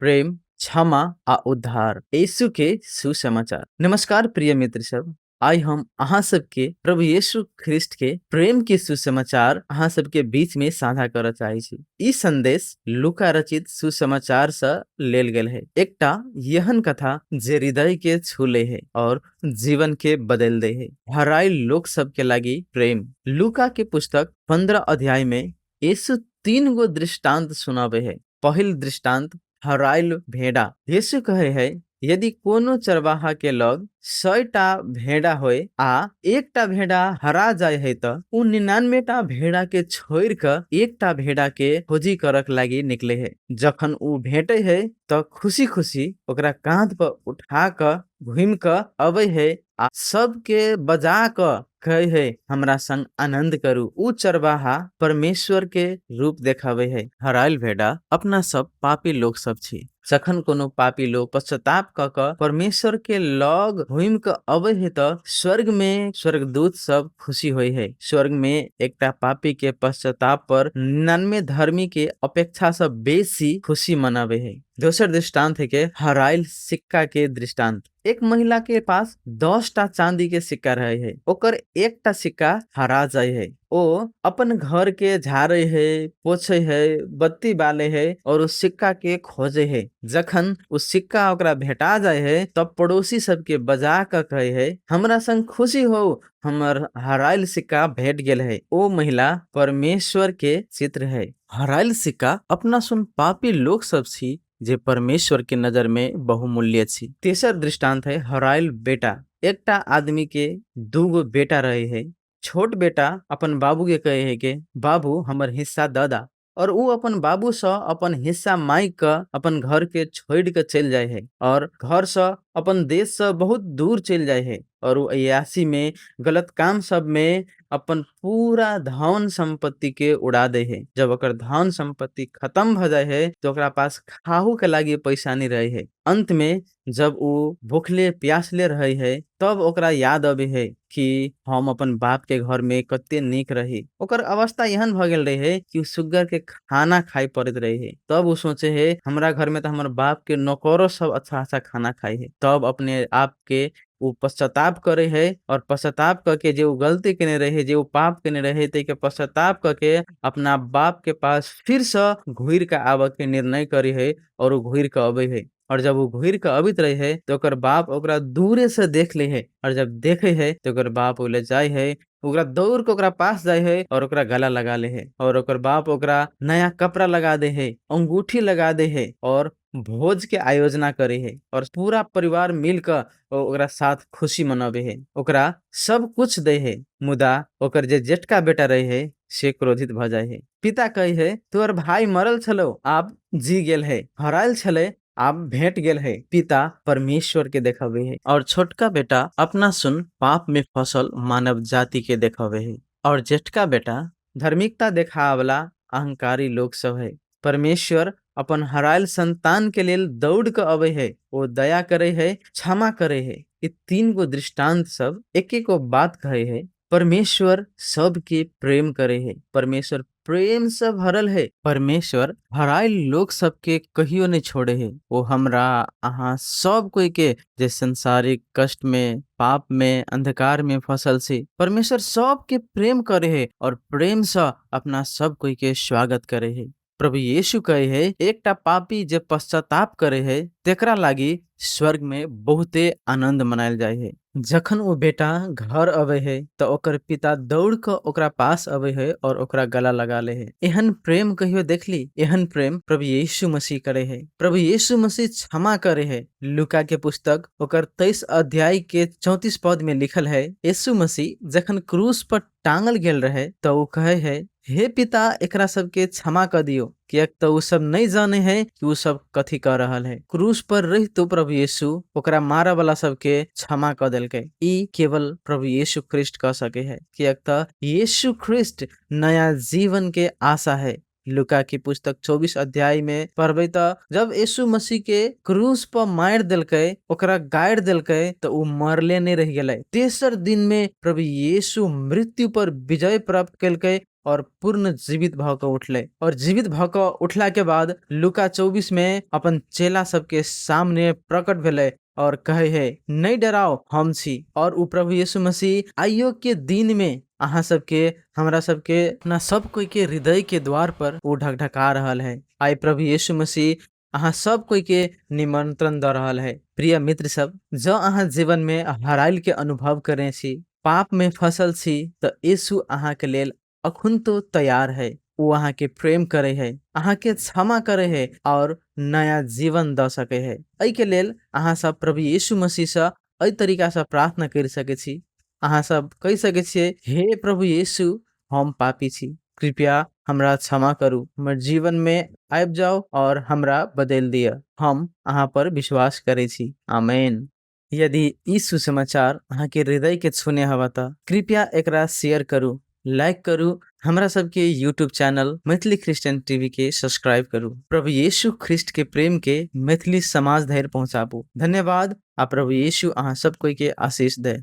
प्रेम, क्षमा आ उद्धार, यीशु के सुसमाचार। नमस्कार प्रिय मित्र सब, आइ हम अहाँ सबके प्रभु यीशु ख्रिस्ट के प्रेम के सुसमाचार अहाँ सबके बीच में साझा करऽ चाहै छी। ई संदेश लूका रचित सुसमाचार से लेल गेल है। एकटा एहन कथा जे हृदय के छू ले है और जीवन के बदल दे है। हरायल लोक सबके लागी प्रेम। लूका के पुस्तक 15 अध्याय में यीशु 3 गो दृष्टांत सुनावे है। पहिल दृष्टांत हरायल भेड़ा। यीशु कहे है, यदि कोनो चरवाहा के लग 100टा भेड़ा होय आ एकटा भेड़ा हरा जाय है त उ 99टा भेड़ा के छोड़ के एकटा भेड़ा के खोजी करक लागी निकले है। जखन उ भेटे है त खुशी खुशी ओकरा कांध पर उठा के घूम के अबे है आ सबके बजा के कहे है, हमरा संग आनंद करू। उ चरवाहा परमेश्वर के रूप देखावे है। हरायल भेड़ा अपना सब पापी लोग सब छी। जखन कोनो पापी लोग पश्चाताप क के परमेश्वर के लग घूम के अबे है त स्वर्ग में स्वर्गदूत सब खुशी होय है। स्वर्ग में एकटा पापी के पश्चाताप पर 99 धर्मी के अपेक्षा से बेसी खुशी मनावे है। दोसर दृष्टांत है के हरायल सिक्का के दृष्टांत। एक महिला के पास 10टा चांदी के सिक्का रहे है, ओकर एकटा सिक्का हरा जाय है। ओ अपन घर के झाड़े है, पोछे है, बत्ती बाले है और उस सिक्का के खोजे है। जखन उ सिक्का ओकरा भेटा जाय है तब पड़ोसी सबके बजा के कहे है, हमरा संग खुशी हो, हमर हरायल सिक्का भेट गेल है। ओ महिला परमेश्वर के चित्र है। हरायल सिक्का अपना सुन पापी लोग सब छी जे परमेश्वर के नजर में बहुमूल्य छी। तेसर दृष्टांत है हरायल बेटा। एकटा आदमी के 2 गो बेटा रहे है। छोट बेटा अपन बाबू के कहे है के बाबू हमर हिस्सा द दा, और उ अपन बाबू से अपन हिस्सा मांग के अपन घर के छोड़ के चल जाय है और घर से अपन देश से बहुत दूर चल जाय है और उ अय्याशी में गलत काम सब में अपन पूरा धन संपत्ति के उड़ा दे है। जब ओकर धन संपत्ति खत्म भ जाय है तो ओकरा पास खाहू के लागी पैसा नहीं रहे है। अंत में जब उ भूखले प्यासले रहे है तब ओकरा याद आवे है कि हम अपन बाप के घर में कते नीक रही। ओकर अवस्था एहन भ गेल रहे कि उ सुग्गर के खाना खाए पड़ैत रहे है। तब उ सोचे है, हमरा घर में तो हमर बाप के नौकरो सब अच्छा अच्छा खाना खाए है। तब अपने आप के उ पश्चाताप करे है और पश्चाताप करके जे उ गलती केने रहे, जे उ पाप केने रहे, ते के पश्चाताप करके अपना बाप के पास फिर से घुर के आवे के निर्णय करे है और उ घुर के अबे है। और जब उ घुर के अबित रहे है तो ओकर बाप ओकरा दूरे से देख ले है और जब देखे है तो ओकर बाप ओले जाय है, ओकरा दौड़ के ओकरा पास जाय है और ओकरा गला लगा ले है और ओकर बाप ओकरा नया कपड़ा लगा दे है, अंगूठी लगा दे है और भोज के आयोजना करे है और पूरा परिवार मिल के ओकरा साथ खुशी मनावे है, ओकरा सब कुछ दे है। मुदा ओकर जे जेठका बेटा रहे है से क्रोधित भ जाय है। पिता कहे है, तोहर भाई मरल छलो आब जी गेल है, हरायल छले आब भेट गेल है। पिता परमेश्वर के देखावे है और छोटका बेटा अपना सुन पाप में फसल मानव जाति के देखावे है और जेठका बेटा धार्मिकता देखावला अहंकारी लोग सब है। परमेश्वर अपन हरायल संतान के लेल दौड़ के अबे है, ओ दया करे है, क्षमा करे है। ये 3 गो दृष्टांत सब एक एक गो बात कहे है। परमेश्वर सबके प्रेम करे है, परमेश्वर प्रेम से भरल है। परमेश्वर हरायल लोग सबके कहियो नहीं छोड़े है। वो हमरा अहाँ सब कोई के जे संसारिक कष्ट में, पाप में, अंधकार में फसल छी, परमेश्वर सबके प्रेम करे है और प्रेम से अपना सब कोई के स्वागत करे है। प्रभु यीशु कहे है, एकटा पापी जे पश्चाताप करे है तेकरा लागी स्वर्ग में बहुते आनंद मनायल जाय है। जखन वो बेटा घर अबे है त ओकर पिता दौड़ के ओकरा पास अबे है और ओकरा गला लगा ले है। एहन प्रेम कहियो देखली? एहन प्रेम प्रभु यीशु मसीह करे है। प्रभु यीशु मसीह क्षमा करे है। लूका के पुस्तक ओकर 23 अध्याय के 34 पद में लिखल है, यीशु मसीह जखन क्रूस पर टांगल गेल रहे त उ कहे है, हे पिता एकरा सबके क्षमा क दियो, किएक त उ सब नहीं जाने है कि उ सब कथी क रहल है। क्रूस पर रहितो प्रभु यीशु ओकरा मारे वाला सबके क्षमा क देलकै। ई केवल प्रभु यीशु ख्रिस्ट क सके है, किएक त यीशु ख्रिस्ट नया जीवन के आशा है। लूका की पुस्तक 24 अध्याय में पढ़बै त जब यीशु मसीह के क्रूस पर मार देलकै, ओकरा गाड़ि देलकै, त उ मरले नहीं रह गेलै। तेसर दिन में प्रभु यीशु मृत्यु पर विजय प्राप्त केलकै और पूर्ण जीवित भऽ कऽ उठलै। और जीवित भऽ कऽ उठला के बाद लूका 24 में अपन चेला सबके सामने प्रकट भेलै और कहै है, नहि डराउ, हम छी। और उ प्रभु यीशु मसीह आइयो के दिन में अहाँ सबके, हमरा सबके, अपना सब कोई के हृदय के द्वार पर उ ढकढका रहल है। आइ प्रभु यीशु मसीह अहाँ सब कोई के निमंत्रण द रहल है। प्रिय मित्र सब, जँ अहाँ जीवन में हरायल के अनुभव करै छी, पाप में फसल छी, त यीशु अहाँ के लेल अखुनतो तैयार है। उ अहाँ के प्रेम करे है, अहाँ के क्षमा करे है और नया जीवन द सके है। एहि के लेल अहाँ सब प्रभु यीशु मसीह से एहि तरीका से प्रार्थना कर सके छी। अहाँ सब कहि सके छियै, हे प्रभु यीशु, हम पापी छी, कृपया हमरा क्षमा करू, हमर जीवन में आबि जाउ और हमरा बदलि दिअ, हम अहाँ पर विश्वास करै छी। आमेन। यदि ई सुसमाचार अहाँ के हृदय के छूने हवा त कृपया एकरा शेयर करू, लाइक करू, हमरा सबके YouTube channel Maithili Christian TV के सब्सक्राइब करू। प्रभु यीशु ख्रिस्ट के प्रेम के मैथिली समाज धरि पहुँचाबू। धन्यवाद आ प्रभु यीशु अहाँ सब कोई के आशीष दे।